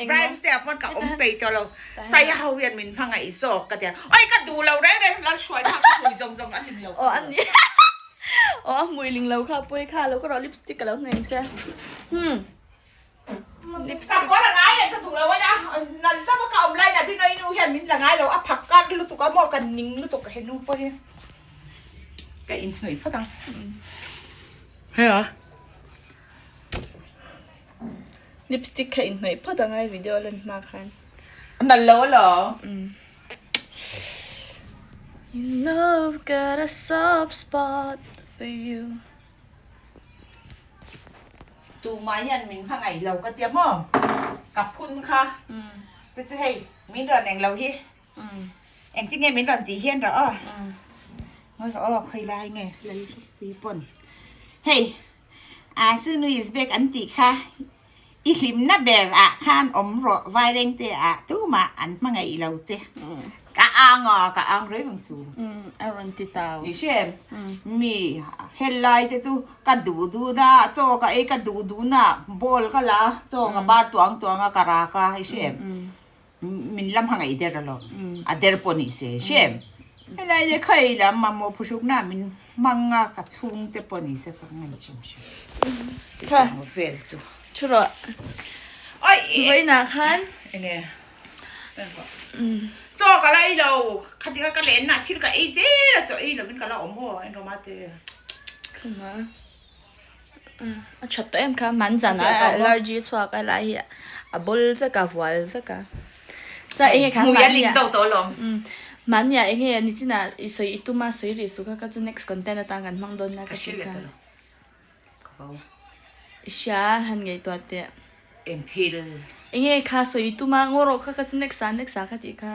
Brian te ah pawn ka awm peih tawh lo sai ho hian min hmangaih zawk ka tia oi ka duh lo reng reng lal hruai kha ka hmui zawng zawng a ling lo aw a ni aw a hmui ling lo kha pawi kha lo ka rawh lipstick ka lo hneng che hmm lipstick ka kual a ngai reng ka duh lo a nia nal zauh a ka awm lai na din a i nu hian min la ngai lo a phak kar lutuk a maw ka ning lutuk he nu pawh hi ka inhnawih phawt ang he a. Lipstick kha inhnawih phawt ang a i video lan hma khan. A nalh lo alawm. You know I've got a soft spot for you. Tumah hian min hmangaih lo ka tia maw? Ka phun kha. Chu chu hei min rawn eng lo hi. Engtin nge min rawn tih hian rawh aw. Ngawi rawh aw khawi lai nge Lalhlui pawn. Hei. A sunu is back an tih kha i hlimna ber ah khan awm rawh vairengte ah tumah an hmangaih lo che. Ka ang a, ka ang reng ang chu. A rawn ti tau. I hre em? Mi helai te chu ka duh duh na chaw ka ei ka duh duh na ball ka la a chaw ka bar tuang tuang a ka rak a i hre em? Min la hmangaih der alawm, a der pawh ni se hre em? Helai te khawi lam mamawh phuhruk na min hmang a ka chhung te pawh ni se ka ngaih hrim hrim. Chutiang vel chu. Thu rawh. Oi! Vawiinah khan. Enge? Chaw ka la ei lo, khatinga ka lenna thil ka ei zel a chaw ei lovin ka la awm aw Enroma te. Khuma. A that tawh em kha man zan a allergy a chhuak a lai hi a bawl vek a vual vek a chuan enge kha hmui a ling deuh tawh alawm mahni ah enge nichin ah i sawi i tum a sawi rih suh kha ka chu next content atan kan hmang dawn nia ka ti kha i hria han ngaihtuah teh eng thil enge kha sawi i tum a ngaw rawh kha ka chu next ah next ah ka tih kha.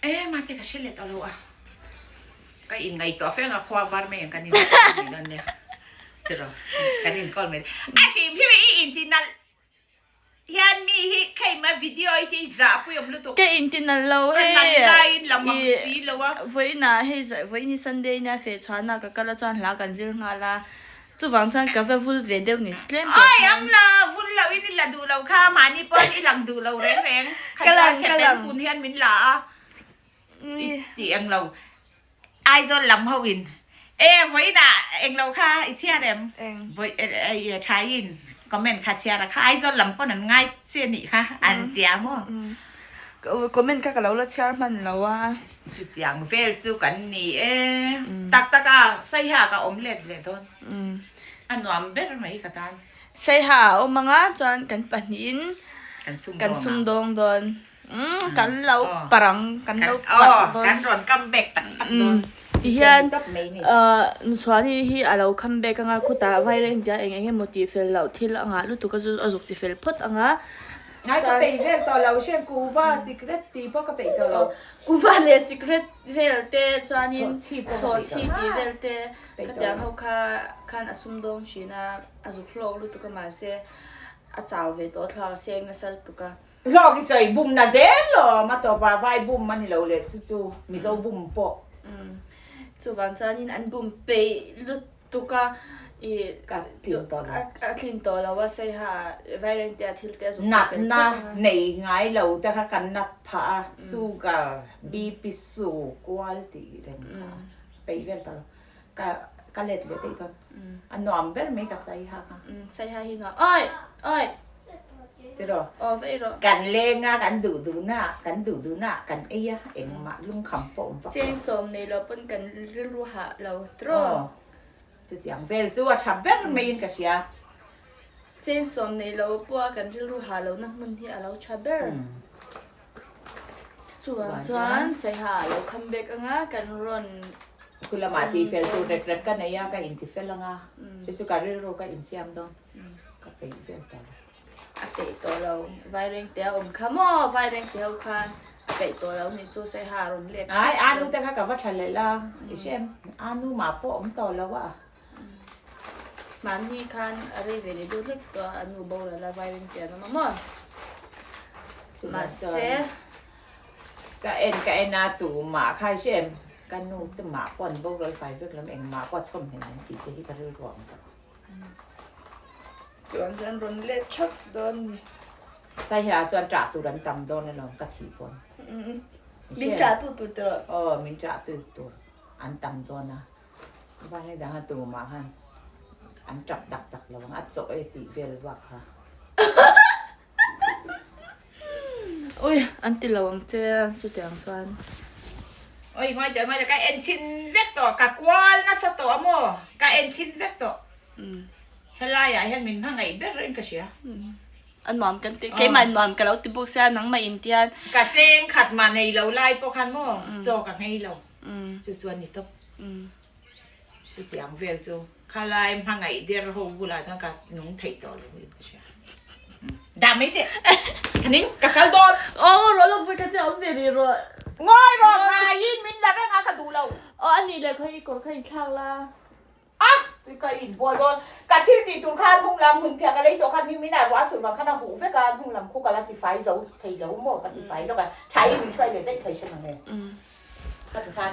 E mate ka hre leh tawh lo a, ka inngaihtuah feng a khua var mai ang kan inkawl mai dawn nia tiraw kan inkawl mai a hrim hrim i inti nalh hian mi hi kheima video hi chu i zahpui awm lutuk ka inti nalh lo hei ka nalh laiin la mang si lo a vawiinah hei vawiin hi Sunday nia feh chhuahna ka kal a chuan hla kan zir nghal a Chuvang chuan ka va vul ve deuh ni tlem pawh khan. Oi am la vul lo in i la duh lo kha mahni pawn i lang duh lo reng reng kha chuan chhe pen kun hian min la a i ti eng lo Aizawl lam ho in e vawiin ah eng lo kha i chhiar em vawi tha in comment kha chhiar a kha Aizawl lam pawn an ngai che nih kha an tia maw. Comment kha ka lo la chhiar hman lo a. Chutiang vel chu kan ni e. Tak tak a, Saiha ka awm let leh dawn. A nuam ber mai ka tan. Saiha a awm anga chuan kan pahnihin kan sumdawng dawn. Kan lo parang, kan lo parh dawn. Kan rawn come back tak tak dawn. Tihian Nuchhuani hi a lo come back anga khutah Vairengtia eng eng emaw tihfel loh thil a ngah lutuk a chu a zuk tifel phawt anga. Ngai ka peih vel tawh lo hriat kuva sikret tih pawh ka peih tawh lo. Kuva leh sikret vel te chuanin chhawhchhi tih vel te khatiang ho kha khan a sumdawng thin a, a zuk hlawk lutuk a mahse a chau ve tawh thluak a seng nasa lutuk a. Hlawk i sawi bum na zel lawm a tawp a vai bum a ni lo leh chu chu Mizo bum pawh. Chuvang chuanin an bum peih lutuk. Tuk a i Ka tlin tawh lo. A tlin tawh lo a Saiha Vairengte a thil te a zuk fel phawt a. Natna nei ngai lo te kha kan nat phah a, sugar, BP su kual tih reng kha peih vel tawh lo. Ka ka let leh daih dawn. A nuam ber mai ka Saiha kha. Saiha hi nuam. Oi! Oi! Tiraw? Aw vei rawh. Kan leng a, kan duh duh na, kan duh duh na kan ei a, engmah lungkham pawh awm vak lo. Cheng sawm nei lo pawn kan rilru hah lo tiraw? Aw, chutiang vel chu a tha ber maiin ka hria. Cheng sawm nei lo pawh a kan rilru hah lohna hmun hi a lo tha ber. Chuvang chuan Saiha a lo come back anga kan rawn Chu lamah tifel tur rek rek ka nei a, ka intifel anga, chu chu ka rilru ka insiam dawn. Ka peih vel ta lo. A peih tawh lo. Vairengte a awm kha maw? Vairengte ho khan a peih tawh lo nih chu Saiha a rawn let thlap. Ai, Anu te kha ka va tha leh la. I hre em? Anu mah pawh awm tawh lo a. Mahni khan a rei ve leh deuh hlek tawh a, anu boral a Vairengte an awm a maw? Mahse. Ka en ka en a, tumah kha i hre em? Ka nu te mah pawh an boral fai vek lo, engmah pawh a chhawm hnen an tih te hi ka rilru ang tawh. Chuan chuan rawn let thap dawn ni. Saiha chuan ṭah tur an tam dawn alawm ka thih pawn. Min ṭah tu tur te rawh. Aw min ṭah tu tur an tam dawn a. Vai dang a tumah khan an ṭap tak tak lo ang a chawh e tih vel vak kha. Ui an ti lo ang che chutiang chuan. Ui ngawi teh ngawi teh ka en chhin vek tawh ka kual nasa tawh a maw ka en chhin vek tawh. Helai ah hian min hmangaih ber in ka hria. A nuam kan ti keimah in nuam ka lo ti bawk sia nangmah in tian. Ka cheng khat mah nei lo lai pawh khan maw chaw ka nghei lo chu chuan ni tawp. Chutiang vel chu khalai hmangaih der ho bulah chuan ka nung theih tawh lo in ka hria. Dah mai teh. Ka ning ka kal dawn. Aw rawh lawk pui kha che awm ve rih rawh. Ngawi rawh ngaiin min la reng a ka duh lo. Aw a nih leh khawi kawr kha inthlak la. A! Tui ka in bual dawn. Ka thil tih tur khan hnung lam hmun phiah ka lei tawh khan mi min ah ruah a sur vang khan a huh vek a, hnung lam khu ka la tifai zo thei lo maw ka tifai lawk a, tha i min hruai leh daih thei hre mang e. Ka ti khan.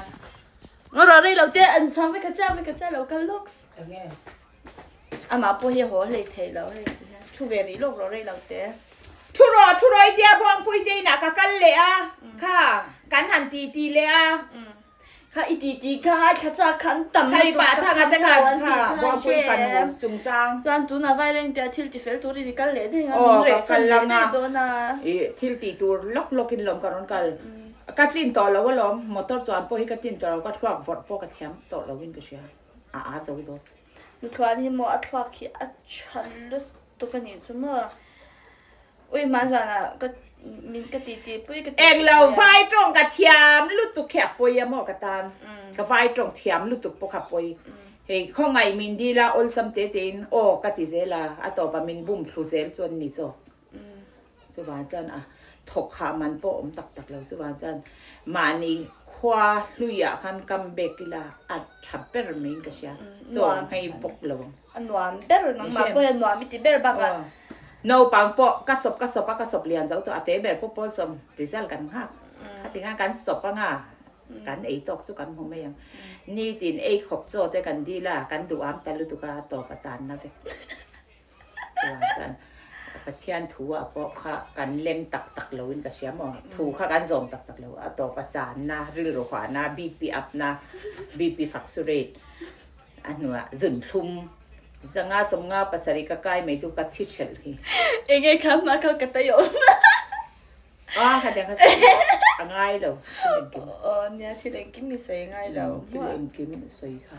Ngaw rawh rei lo te an chhuang vek a chiah vek a chiah lo kal lawks. Enge? Amah pawh hi a haw hlei thei lo hei ti hian thu ve rih lawk rawh rei lo te. Thu rawh thu rawh i tia Buangpui te inah ka kal leh a kha kan han ti ti leh a. Kha i ti ti kha ngaithla chak kha an tam lutuk ka kham kha lo an tih kha Buangpui fanu chungchang. Chuan tunah Vaireng tia thil ti fel turin i kal leh daih ang a min reh san leh daih dawn a. I thil tih tur lawk lawk in lawm ka rawn kal. Ka tlin tawh lo alawm motor chuan pawh hi ka tlin tawh lo ka thluak vawrh pawh ka thiam tawh lo in ka hria a aa zo dawn. Nuthuan hi maw a thluak hi a tha lutuk a nih chu maw. Ui hmanzanah ka min ka ti ti pui ka ti Englo vai tawng ka thiam lutuk khi a pawi a maw ka tan. Ka vai tawng thiam lutuk pawh kha pawi. Hei khawngaih min dil a awlsam te te in aw ka ti zel a, a tawp a min bum thlu zel chuan ni zawk. Chuvang chuan a thawk hah man pawh awm tak tak lo chuvang chuan mahni khua hluiah khan come back ila a tha ber mai in ka hria. Chaw nghei bawk lo ang. A nuam ber nangmah pawh hian nuam i ti ber bakah. Naupang pawh ka sawp ka sawp a ka sawp lian zo tawh a te ber pawh pawl sawm result kan nghak kha tinga kan sawp anga kan ei tawk chu kan hmu mai ang nitin ei khawp chaw te kan dil a kan duh am ta lutuk a tawp a chan na vek chuan chuan Pathian thu ah pawh kha kan leng tak tak lo in ka hria maw thu kha kan zawm tak tak lo a tawp a chan na rilru huah na BP up na BP fluctuate A hnuah zun thlum zanga 50 pasarih ka kai mai chu ka thi thelh hi. Enge kha hma kha ka tai awm la. A kha tiang kha sawi a ngai lo thil engkim. Aw nia thil engkim i sawi a ngai lo. Thil engkim i sawi kha.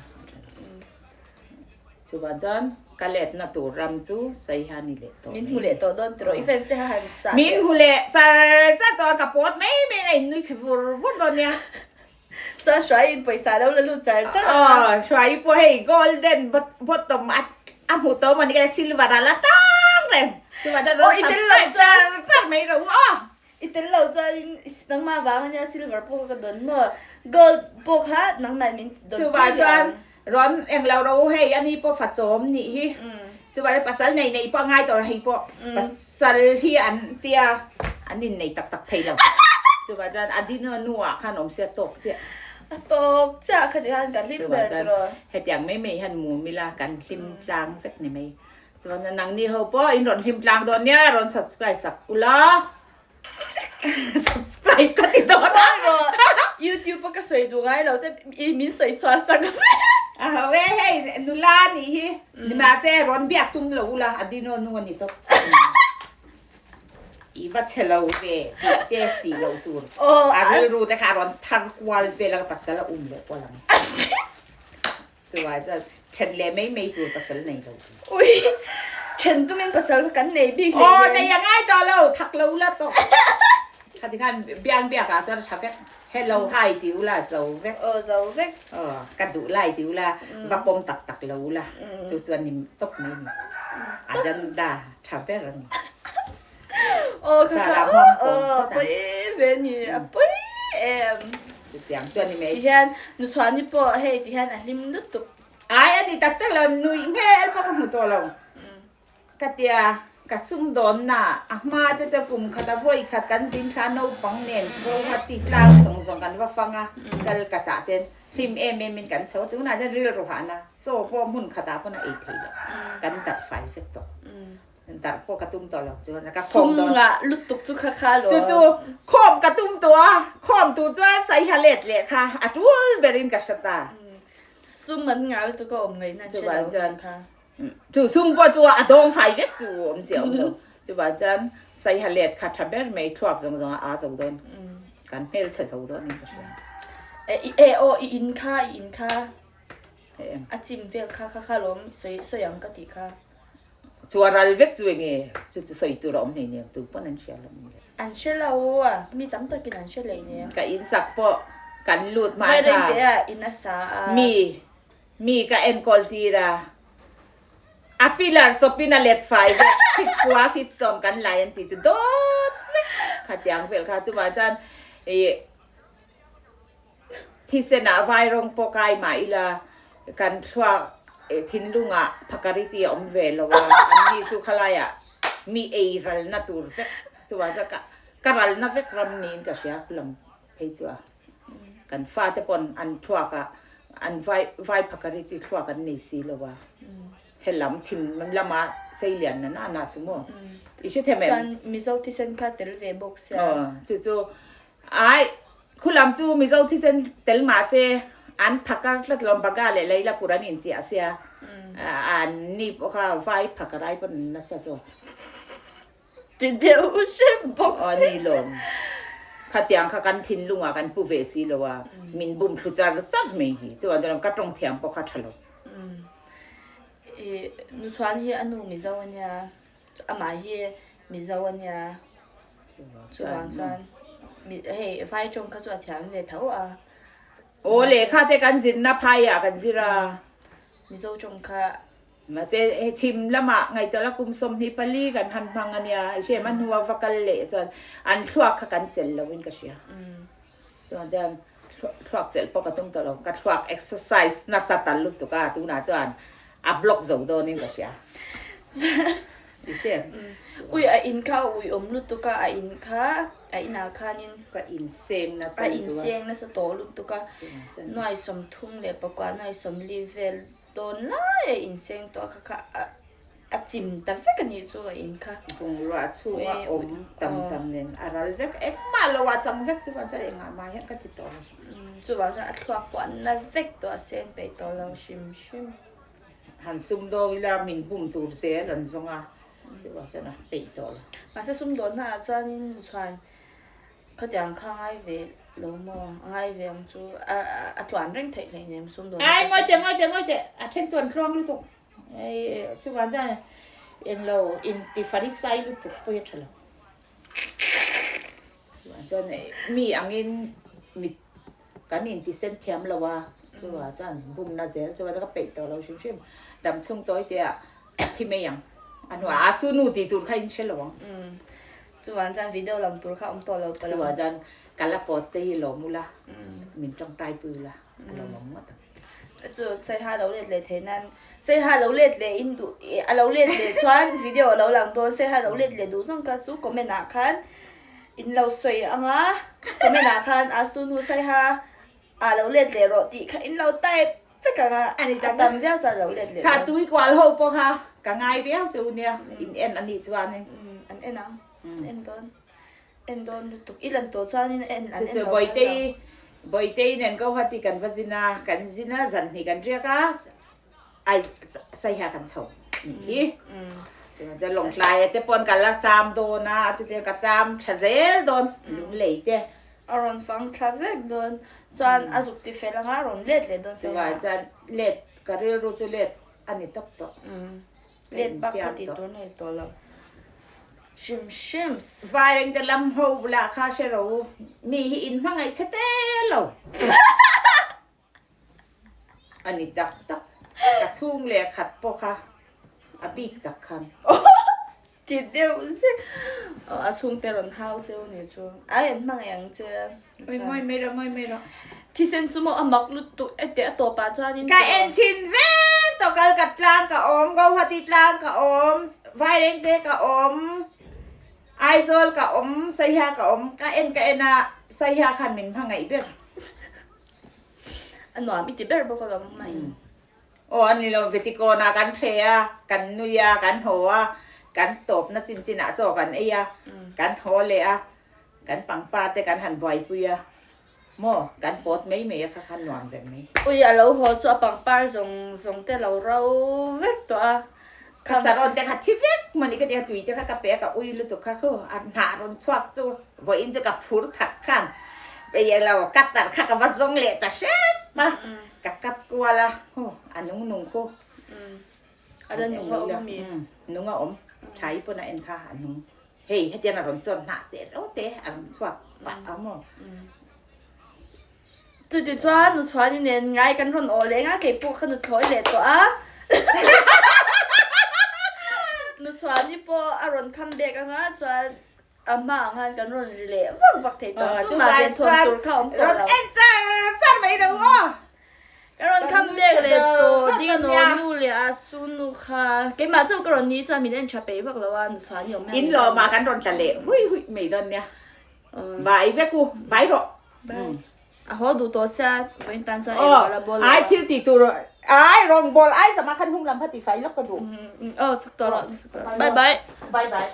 Chuvang chuan ka letna tur ram chu sawi hian i leh tawh. Min hmu leh tawh dawn tiraw i fans te kha han chah teh. Min hmu leh char char tawh a ka pawt mai mai a in nui khi vur vur dawn nia. Chuan Hruaiin pawisa lo la lut char char a. Aw, Hruai pawh hei golden bottom a a hmu tawh maw ni ka silver a la tang reng. Chuvang chuan rawn subscribe char char mai rawh u aw. I tel lo chuanin nangmah vang ania silver pawh ka dawn maw. Gold pawh kha nangmah min dawn pui leh ang. Chuvang chuan rawn eng lo rawh u hei ani pawh fachawm nih hi. Chuvang chuan pasal nei nei pawh a ngai tawh hei pawh pasal hi an tia an innei tak tak thei lo. Chuvang chuan a dino nuah khan awm sia tawk chiah. A tawk chiah khati khan ka hlim ber tiraw. Hetiang mai mai hian mum ila kan hlim tlang vek ni mai. Chuan nangni ho pawh in rawn hlim tlang dawn nia rawn subscribe sak ula. Subscribe ka ti dawn a. Rawh YouTube a ka sawi duh ngai lo te i min sawi chhuah sak ve. A ho e hei nula nih hi nimahse rawn biak tum lo ula a dino nu a ni tawp. I va chhe lo ve tih te tih loh tur. A rilru te kha a rawn thar kual vel a ka pasal a um leh kual ang. Chuvai chuan then leh mai mai tur pasal nei lo tur. Ui, then tumin pasal kha kan nei bik hlei Aw, nei a ngai tawh lo, thak lo ula tawh. Khati khan biang biak ah chuan a tha vek. Hello, hi ti ula zo vek. Aw, zo vek. Aw, ka duh lai ti ula, va pawm tak tak lo ula. Chu chuan ni tawp mai ni. Agenda tha ber a ni. Aw ka kha aw pawi ve ni a pawi em. Chutiang chuan ni mai. Tihian Nuchhuani pawh hei tihian a hlim lutuk. Ai a ni tak tak lo nuih hmel pawh ka hmu tawh lo. Ka tia ka sumdawn na a hma te chu kum khat a vawi khat kan zin thla naupang nen Guwahati tlang zawng zawng kan va fang a kal ka tah ten hlim em em in kan chho a tunah chuan rilru hahna chaw pawh hmun khatah pawn a ei theih loh kan darh fai vek tawh. Darh pawh ka tum tawh lo chuan ka khawm dawn. Sum ngah lutuk chu kha kha lo. Chu chu khawm ka tum tawh a, khawm tur chuan saiha let leh kha a tul berin ka hre ta. Sum an ngah lutuk a awm ngaihna an hre lo kha kha. Chu sum pawh chu a dawng fai vek chu awm zia awm lo. Chuvang chuan saiha let kha tha ber mai thluak zawng zawng a aa zo dawn. Kan hmelchhe zo dawn in ka hria. E aw i in kha i in kha. A chim vel kha kha kha lawm sawi sawi ang ka tih kha. Chu a ral vek chu enge chu chu sawi tur a awm hleinem tu pawn an hria lo ni le. An hre lo a, mi tam takin an hre hleinem. Ka in sak pawh kan lut hma kha. Vairengte ah in a sa a. Mi mi ka enkawl tir a, a pillar chawpin a let fai vek, fit kua fit sawm kan lai an tih chu dawt vek khatiang vel kha chuvang chuan ih Thisen-ah vai rawng pawh kai mah ila kan thluak thinlungah phakariti a awm ve lo a, anni chu khalaiah mi ei ralna tur vek chuvang chuan ka ka ralna vek ram niin ka hria lam phei chu a. Kan fate pawn an thluakah an vai vai phakariti thluak an nei si lo a, helam chhim lama seilian na na na chu maw i hre them em? Chuan Mizo thisen kha tel ve bawk sia. Aw chu chu ai Khulam chu Mizo thisen tel mah se an phakar tlat lo, Baga leh Lailapur an inchiah sia, an ni pawh kha vai phakar ai pawn an nasa zawk. Ti deuh hrep bawk se. Aw ni lo, khatiang kha kan thinlungah kan pu ve si lo a, min bum thlu char char mai hi, chuan chuan ka tawng thiam pawh kha tha lo. I nuchhuan hi a nu Mizo a nia, Amah hi Mizo a nia, chuvang chuan hei vai tawng kha chu a thiam ve tho a. Aw lehkha te kan zirna phaiah kan zir a. Mizo tawng kha. Mahse he chhim lamah ngaihtuah la kum 24 kan han hmang a nia, i hriat a hnua va kal leh chuan an thluak kha kan chelh lo in ka hria. Chuan chuan thluak chelh pawh ka tum tawh lo, ka thluak exercise nasa tal lutuk a, tunah chuan a block zo dawn in ka hria. I hriat? Ui a in kha a ui awm lutuk a, a in kha a inah khanin ka inseng nasa a inseng nasa tawh lutuk a, nuai 34 nuai 40 vel dawn lai a inseng tawh a kha kha a A chim ta vek a nih chu a in kha. Bungrua chhunga awm tam tam nen a ral vek engmah lo a chang vek chuvang chuan engah mah hian ka ti tawh lo. Chuvang chuan a thluak pawh an na vek tawh a seng peih tawh lo hrim hrim. Han sumdawng ila min bum tur zel an zawng a chuvang chuan a peih tawh lo. Mahse sumdawnna ah chuanin chuan Khatiang kha ngai ve lo maw? A ngai ve ang chu. A tluan reng theih hleih nem sum dawn. Ai ngawi teh ngawi teh ngawi teh a then chuan tluang lutuk. Ei chuvang chuan englo inti farisai lutuk pawh hi a tha lo. Chuvang chuan mi angin mit kan inti sen thiam lo a chuvang chuan bumna zel chuvang chuan ka peih tawh lo hrim hrim. Dam chhung tawi teh ah a thi mai ang. A hnuah a sunu tih tur kha in hre lo ang. Chuvang chuan video lang tur kha awm tawh lo palh ang. Chuvang chuan ka la pawt te hi lawm ula, min tawngtai pui ula, a lo awm ngawt ang. Chu Saiha lo let leh thei nan, Saiha lo let leh in duh, a lo let leh chuan video a lo lang dawn, Saiha lo let leh duh zawng kha chu comment ah khan in lo sawi ang a, comment ah khan a sunu Saiha ah lo let leh rawh tih kha in lo type vek ang a, a tam viau chuan a lo let leh dawn. Kha tui kual ho pawh kha ka ngai viau chu nia, in en a nih chuanin. An en ang, an en dawn, en dawn lutuk, i lan tawh chuanin en an en Chu chu lo phal lo. Bawitei, Bawitei nen Guwahati kan va zin a, kan zin a, zan hnih kan riak a, ai Saiha kan chho nih hi. Chuan chuan Lawngtlai te pawn ka la cham dawn a, chutiang ka cham thla zel dawn lunglei te. A rawn fang thla vek dawn chuan a zuk ti fel anga a rawn let leh dawn Saiha. Chuvang chuan let ka rilru chu let a ni tawp tawh. Let bak kha tih tur nei tawh lo hrim hrim. Vairengte lam ho bulah kha hre ro u, mi hi in hmangaih che te lo. A ni tak tak, ka chhung leh khat pawh kha a bik tak khan. Ti deuh zet a chhungte rawn hau cheu ni chu ai an hmangaih ang che. Oi ngawi mai rawh ngawi mai rawh. Thisen chu maw a mak lutuk e teh a tawp ah chuanin Ka en chhin vek tawh Kalkat tlang ka awm, Guwahati tlang ka awm, Vairengte ka awm, Aizawl ka awm, Saiha ka awm, ka en ka en a Saiha khan min hmangaih ber. A nuam i ti ber bawk alawm mai. Aw a ni lo, Vetikawnah kan thle a, kan nui a, kan haw a. Kan tawpna chin chinah chaw kan ei a, kan haw leh a, kan pangpar te kan han buaipui a, maw kan pawt mai mai a kha kha nuam reng mai. Ui a lo haw chu a pangpar zawng zawng te lo ro vek tawh a. Ka sarawn te kha thi vek mawni ka ti a, tui te kha ka pe a ka ui lutuk kha khu a hnah rawn chhuak chu vawiin chu ka phur thak khan ei elo ka tarh kha ka va zawng leh ta hrep a, ka cut kual a khu a nung nung khu. A la nung a awm ami? Nung a awm. Thai pawn a en kha a nung. Hei hetiang a rawn chuan hnah te reuh te a rawn chhuak pah a maw? Chuti chuan nu chhuani nen ngai kan rawn awh leh nga kei pawh ka nu thlawi leh tawh a. Nu chhuani pawh a rawn come back anga chuan a hma ang khan kan rawn ri leh vak vak thei tawh a, tumah ven thawn tur kha awm tawh lo. Rawn en char char mai lo aw. Ka rawn kham bek leh tawh ding a nu leh a su nu kha keimah chauh ka rawn ni chuan min en tha peih vak lo a nu chhuah ni awm In lawmah kan rawn tla leh hui hui mai dawn nia. Bai vek u, bai rawh. A haw duh tawh sia vawiin tan chuan ei rawh la bawl Ai thil tih tur ai rawng bawl ai zama khan hung lam kha ti fai lawk ka duh. Aw chhuk tawh rawh chhuk tawh rawh. Bye bye. Bye bye.